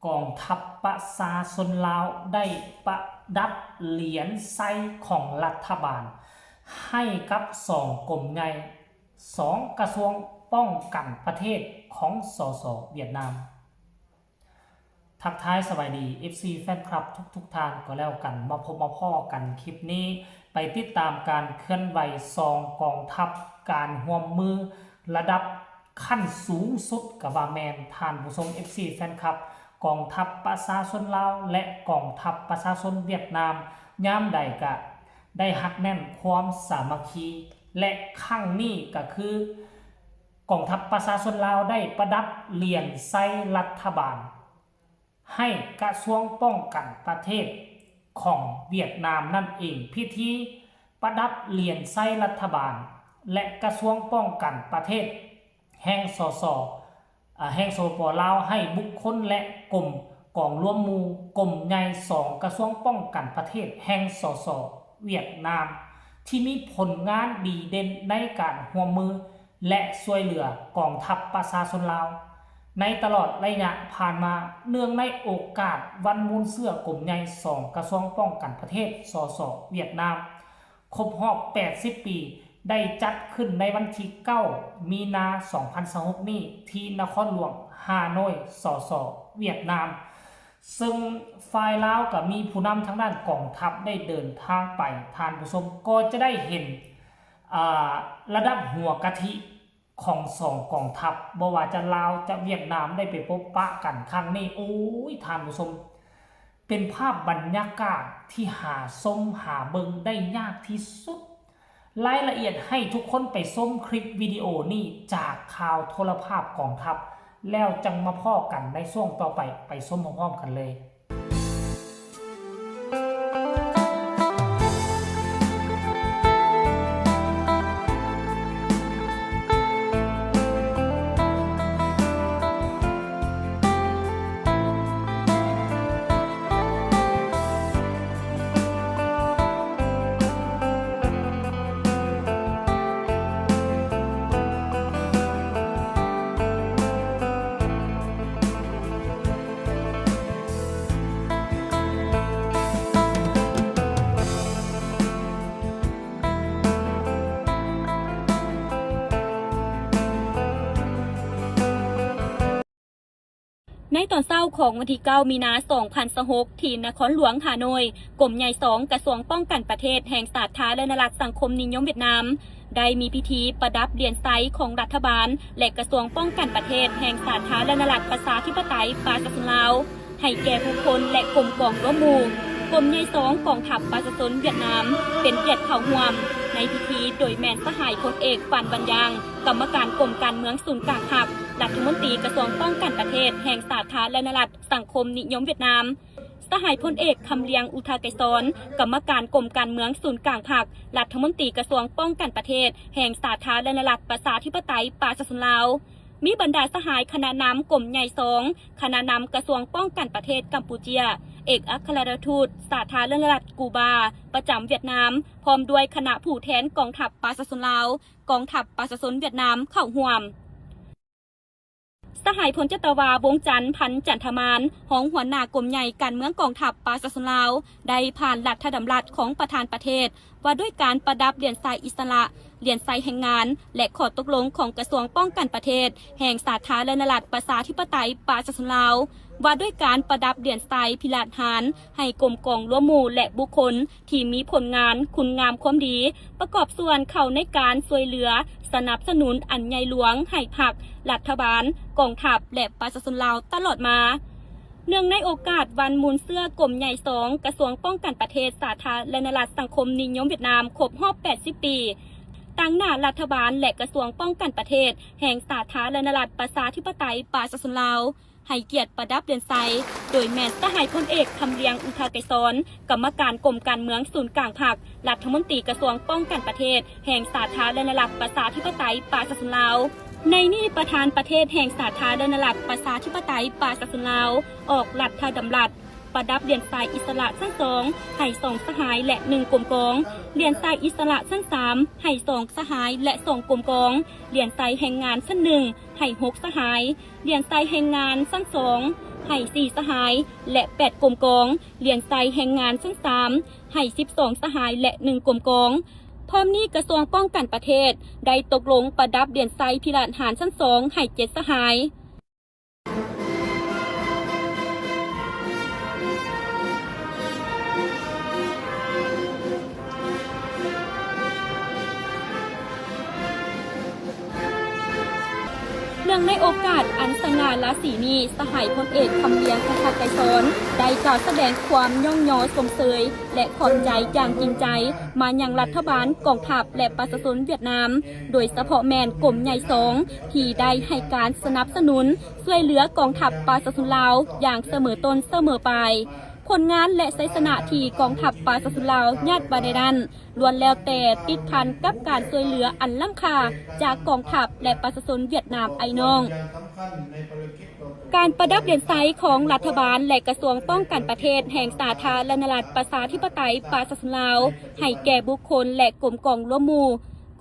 ກອງທັບປະຊາຊົນລາວໄດ້ປະດັບຫຼຽນໄຊຂອງລັດຖະບານໃຫ້ກັບສອງກົມໃຫຍ່, ສອງກະຊວງປ້ອງກັນປະເທດຂອງ ສສ ຫວຽດນາມ. ທັກທາຍສະບາຍດີ ເອັຟຊີ ແຟນຄລັບທຸກໆທ່ານກໍແລ້ວກັນ, ມາພົບມາພໍ້ກັນຄລິບນີ້ ໄປຕິດຕາມການເຄື່ອນໄຫວສອງກອງທັບ, ການຮ່ວມມືລະດັບ ຂັ້ນສູງສຸດກໍວ່າແມ່ນ. ທ່ານຜູ້ຊົມ ເອັຟຊີ ແຟນຄລັບ ກອງທັບປະຊາຊົນລາວ ແລະ ກອງທັບປະຊາຊົນຫວຽດນາມ ຍາມໃດກະໄດ້ຮັກແໜ້ນຄວາມສາມັກຄີ ແລະ ຄັ້ງນີ້ກະຄື ກອງທັບປະຊາຊົນລາວໄດ້ປະດັບຫຼຽນໄຊລັດຖະບານ ໃຫ້ກະຊວງປ້ອງກັນປະເທດຂອງຫວຽດນາມນັ້ນເອງ. ພິທີປະດັບຫຼຽນໄຊລັດຖະບານ ແລະ ກະຊວງປ້ອງກັນປະເທດແຫ່ງ ສສ ອາ ແຫ່ງ ສປປ ລາວ ໃຫ້ບຸກຄົນ ແລະ ກົມກອງລວມໝູ່ກົມໃຫຍ່ສອງກະຊວງປ້ອງກັນປະເທດແຫ່ງ ສສ ຫວຽດນາມ ທີ່ມີຜົນງານດີເດັ່ນໃນການຮ່ວມມື ແລະ ຊ່ວຍເຫຼືອກອງທັບປະຊາຊົນລາວ ໃນຕະຫຼອດໄລຍະຜ່ານມາ. ເນື່ອງໃນໂອກາດວັນມູນເຊື້ອກົມໃຫຍ່ສອງກະຊວງປ້ອງກັນປະເທດ ສສ ຫວຽດນາມ ຄົບຮອບແປດສິບປີ ໄດ້ຈັດຂຶ້ນໃນວັນທີເກົ້າ ມີນາ ສອງພັນຊາວຫົກນີ້ ທີ່ນະຄອນຫຼວງຮ່າໂນ້ຍ ສສ ຫວຽດນາມ. ເຊິ່ງຝ່າຍລາວກໍມີຜູ້ນຳທາງດ້ານກອງທັບໄດ້ເດີນທາງໄປ. ທ່ານຜູ້ຊົມກໍຈະໄດ້ເຫັນ ອາ ລະດັບຫົວກະທິຂອງສອງກອງທັບ, ບໍ່ວ່າຈະລາວຈະຫວຽດນາມ ໄດ້ໄປພົບປະກັນຄັ້ງນີ້. ໂອ້ຍ ທ່ານຜູ້ຊົມ, ເປັນພາບບັນຍາກາດທີ່ຫາຊົມຫາເບິ່ງໄດ້ຍາກທີ່ສຸດ. ລາຍລະອຽດໃຫ້ທຸກຄົນໄປຊົມຄລິບວິດີໂອນີ້ຈາກຂ່າວໂທລະພາບກອງທັບ, ແລ້ວຈັ່ງມາພໍ້ກັນໃນຊ່ວງຕໍ່ໄປ, ໄປຊົມພ້ອມໆກັນເລີຍ. ໃນຕອນເຊົ້າຂອງວັນທີເກົ້າ ມີນາ ສອງພັນຊາວຫົກ ທີ່ນະຄອນຫຼວງຮ່າໂນ້ຍ, ກົມໃຫຍ່ສອງ ກະຊວງປ້ອງກັນປະເທດແຫ່ງສາທາລະນະລັດສັງຄົມນິຍົມຫວຽດນາມ ໄດ້ມີພິທີປະດັບຫຼຽນໄຊຂອງລັດຖະບານ ແລະ ກະຊວງປ້ອງກັນປະເທດແຫ່ງສາທາລະນະລັດປະຊາທິປະໄຕປະຊາຊົນລາວ ໃຫ້ແກ່ບຸກຄົນ ແລະ ກົມກອງລວມໝູ່. ກົມໃຫຍ່ສອງກອງທັບປະຊາຊົນຫວຽດນາມ ເປັນກຽດເຂົ້າຮ່ວມໃນພິທີ ໂດຍແມ່ນສະຫາຍພົນເອກ ຟານ ວັນຢາງ ກຳມະການກົມການເມືອງສູນກາງພັກ, ລັດຖະມົນຕີກະຊວງປ້ອງກັນປະເທດແຫ່ງສາທາລະນະລັດສັງຄົມນິຍົມຫວຽດນາມ, ສະຫາຍພົນເອກ ຄຳລຽງ ອຸທາໄກສອນ ກຳມະການກົມການເມືອງສູນກາງພັກ, ລັດຖະມົນຕີກະຊວງປ້ອງກັນປະເທດແຫ່ງສາທາລະນະລັດປະຊາທິປະໄຕປະຊາຊົນລາວ. ມີບັນດາສະຫາຍຄະນະນຳກົມໃຫຍ່ສອງ, ຄະນະນຳກະຊວງປ້ອງກັນປະເທດກຳປູເຈຍ, ເອກອັກຄະລັດທູດສາທາລະນະລັດກູບາປະຈຳຫວຽດນາມ, ພ້ອມດ້ວຍຄະນະຜູ້ແທນກອງທັບປະຊາຊົນລາວ, ກອງທັບປະຊາຊົນຫວຽດນາມເຂົ້າຮ່ວມ. ສະຫາຍພົນຈັດຕະວາ ວົງຈັນ ພັນຈັນທະມານ ຮອງຫົວໜ້າກົມໃຫຍ່ການເມືອງກອງທັບປະຊາຊົນລາວ ໄດ້ຜ່ານລັດຖະດຳລັດຂອງປະທານປະເທດ ວ່າດ້ວຍການປະດັບຫຼຽນໄຊອິດສະຫຼະ, ຫຼຽນໄຊແຮງງານ ແລະ ຂໍ້ຕົກລົງຂອງກະຊວງປ້ອງກັນປະເທດແຫ່ງສາທາລະນະລັດປະຊາທິປະໄຕປະຊາຊົນລາວ ວ່າດ້ວຍການປະດັບຫຼຽນໄຊພິລະຫານໃຫ້ກົມກອງລວມໝູ່ ແລະ ບຸກຄົນທີ່ມີຜົນງານຄຸນງາມຄວາມດີ ປະກອບສ່ວນເຂົ້າໃນການຊ່ວຍເຫຼືອສະໜັບສະໜູນອັນໃຫຍ່ຫຼວງໃຫ້ພັກ, ລັດຖະບານ, ກອງທັບ ແລະ ປະຊາຊົນລາວຕະຫຼອດມາ. ເນື່ອງໃນໂອກາດວັນມູນເຊື້ອກົມໃຫຍ່ສອງ ກະຊວງປ້ອງກັນປະເທດສາທາລະນະລັດສັງຄົມນິຍົມຫວຽດນາມຄົບຮອບແປດສິບປີ, ຕາງໜ້າລັດຖະບານ ແລະ ກະຊວງປ້ອງກັນປະເທດແຫ່ງສາທາລະນະລັດປະຊາທິປະໄຕປະຊາຊົນລາວ ໃຫ້ກຽດປະດັບຫຼຽນໄຊ ໂດຍແມ່ນສະຫາຍພົນເອກ ຄຳລຽງ ອຸທາໄກສອນ ກຳມະການກົມການເມືອງສູນກາງພັກ, ລັດຖະມົນຕີກະຊວງປ້ອງກັນປະເທດແຫ່ງສາທາລະນະລັດປະຊາທິປະໄຕປະຊາຊົນລາວ. ໃນນີ້ປະທານປະເທດແຫ່ງສາທາລະນະລັດປະຊາທິປະໄຕປະຊາຊົນລາວ ອອກລັດຖະດຳລັດ ປະດັບຫຼຽນໄຊອິດສະຫຼະຊັ້ນສອງໃຫ້ສອງສະຫາຍ ແລະ ໜຶ່ງກົມກອງ, ຫຼຽນໄຊອິດສະຫຼະຊັ້ນສາມໃຫ້ສອງສະຫາຍ ແລະ ສອງກົມກອງ, ຫຼຽນໄຊແຮງງານຊັ້ນໜຶ່ງໃຫ້ຫົກສະຫາຍ, ຫຼຽນໄຊແຮງງານຊັ້ນສອງ ໃຫ້ສີ່ສະຫາຍ ແລະ ແປດກົມກອງ, ຫຼຽນໄຊແຮງງານຊັ້ນສາມ ໃຫ້ສິບສອງສະຫາຍ ແລະ ໜຶ່ງກົມກອງ. ພ້ອມນີ້ກະຊວງປ້ອງກັນປະເທດໄດ້ຕົກລົງປະດັບຫຼຽນໄຊພິລະຫານຊັ້ນສອງ ໃຫ້ເຈັດສະຫາຍ. ເນື່ອງໃນໂອກາດອັນສະຫງ່າລາສີນີ້, ສະຫາຍພົນເອກ ຄຳວຽງ ທັດໄກສອນ ໄດ້ກ່າວສະແດງຄວາມຍ້ອງຍໍຊົມເຊີຍ ແລະ ຂອບໃຈຢ່າງຈິງໃຈມາຍັງລັດຖະບານ, ກອງທັບ ແລະ ປະຊາຊົນຫວຽດນາມ, ໂດຍສະເພາະແມ່ນກົມໃຫຍ່ສອງ ທີ່ໄດ້ໃຫ້ການສະໜັບສະໜູນ ຊ່ວຍເຫຼືອກອງທັບປະຊາຊົນລາວຢ່າງສະເໝີຕົ້ນສະເໝີປາຍ. ຜົນງານ ແລະ ໄຊຊະນະທີ່ກອງທັບປະຊາຊົນລາວຍາດມາໄດ້ນັ້ນ ລ້ວນແລ້ວແຕ່ຕິດພັນກັບການຊ່ວຍເຫຼືອອັນລ້ຳຄ່າຈາກກອງທັບ ແລະ ປະຊາຊົນຫວຽດນາມອ້າຍນ້ອງ. ການປະດັບຫຼຽນໄຊຂອງລັດຖະບານ ແລະ ກະຊວງປ້ອງກັນປະເທດແຫ່ງສາທາລະນະລັດ ປະຊາທິປະໄຕ ປະຊາຊົນລາວ ໃຫ້ແກ່ບຸກຄົນ ແລະ ກົມກອງລວມໝູ່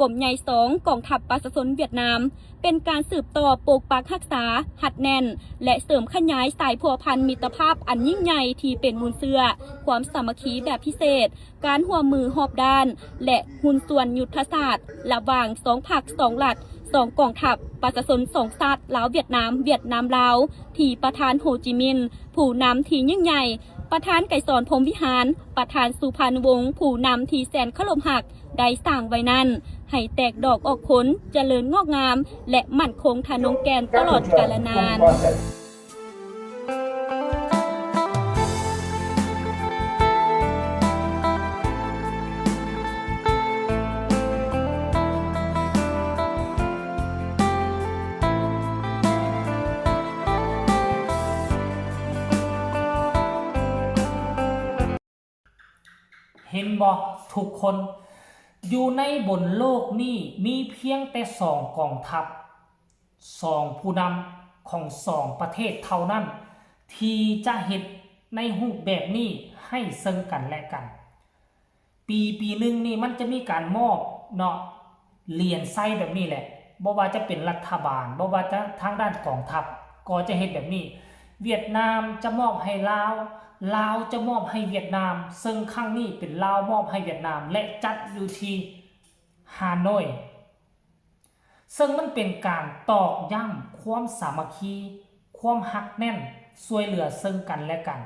ກົມໃຫຍ່ສອງ ກອງທັບປະຊາຊົນຫວຽດນາມ ເປັນການສືບຕໍ່ປົກປັກຮັກສາ, ຮັດແໜ້ນ ແລະ ເສີມຂະຫຍາຍສາຍພົວພັນມິດຕະພາບອັນຍິ່ງໃຫຍ່ທີ່ເປັນມູນເຊື້ອຄວາມສາມັກຄີແບບພິເສດ, ການຮ່ວມມືຮອບດ້ານ ແລະ ຫຸ້ນສ່ວນຍຸດທະສາດລະຫວ່າງສອງພັກສອງລັດ, ສອງກອງທັບ, ປະຊາຊົນສອງຊາດ ລາວ-ຫວຽດນາມ, ຫວຽດນາມ-ລາວ ທີ່ປະທານ ໂຮຈິມິນ ຜູ້ນຳທີ່ຍິ່ງໃຫຍ່, ປະທານ ໄກສອນ ພົມວິຫານ, ປະທານ ສຸພານຸວົງ ຜູ້ນຳທີ່ແສນເຄົາລົບຮັກ ໄດ້ສ້າງໄວ້ນັ້ນ ໃຫ້ແຕກດອກອອກຜົນ, ຈະເລີນງອກງາມ ແລະ ໝັ້ນຄົງທະນົງແກ່ນຕະຫຼອດກາລະນານ. ເຫັນບໍ່ທຸກຄົນ? ຢູ່ໃນບົນໂລກນີ້ມີພຽງແຕ່ສອງກອງທັບ, ສອງຜູ້ນຳຂອງສອງປະເທດເທົ່ານັ້ນ ທີ່ຈະເຮັດໃນຮູບແບບນີ້ໃຫ້ເຊິ່ງກັນແລະກັນ. ປີ ປີໜຶ່ງນີ້ມັນຈະມີການມອບເນາະ ຫຼຽນໄຊແບບນີ້ແຫຼະ, ບໍ່ວ່າຈະເປັນລັດຖະບານ, ບໍ່ວ່າຈະທາງດ້ານກອງທັບ ກໍຈະເຮັດແບບນີ້. ຫວຽດນາມຈະມອບໃຫ້ລາວ, ລາວຈະມອບໃຫ້ຫວຽດນາມ, ເຊິ່ງຄັ້ງນີ້ເປັນລາວມອບໃຫ້ຫວຽດນາມ ແລະ ຈັດຢູ່ທີ່ຮ່າໂນ້ຍ, ເຊິ່ງມັນເປັນການຕອກຢ້ຳຄວາມສາມັກຄີ, ຄວາມຮັກແໜ້ນ, ຊ່ວຍເຫຼືອເຊິ່ງກັນແລະກັນ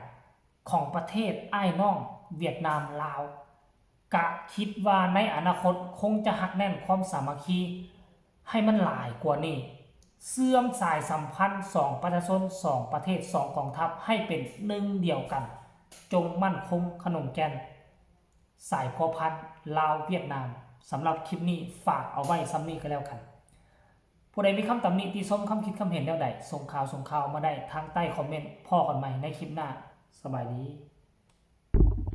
ຂອງປະເທດອ້າຍນ້ອງຫວຽດນາມລາວ, ກະຄິດວ່າໃນອະນາຄົດຄົງຈະຮັກແໜ້ນຄວາມສາມັກຄີໃຫ້ມັນຫຼາຍກວ່ານີ້, ເຊື່ອມສາຍສຳພັນສອງປະຊາຊົນ, ສອງປະເທດ, ສອງກອງທັບໃຫ້ເປັນໜຶ່ງດຽວກັນ, ຈົ່ງໝັ້ນຄົງຂະໜົງແກ່ນ ສາຍພົວພັນລາວຫວຽດນາມ. ສຳລັບຄລິບນີ້ຝາກເອົາໄວ້ສ່ຳນີ້ກໍແລ້ວກັນ. ຜູ້ໃດມີຄຳຕຳໜິຕິຊົມ, ຄຳຄິດຄຳເຫັນແນວໃດ, ສົ່ງຂ່າວ, ສົ່ງຂ່າວມາໄດ້ທາງໃຕ້ຄອມເມັນ. ພໍ້ກັນໃໝ່ໃນຄລິບໜ້າ. ສະບາຍດີ.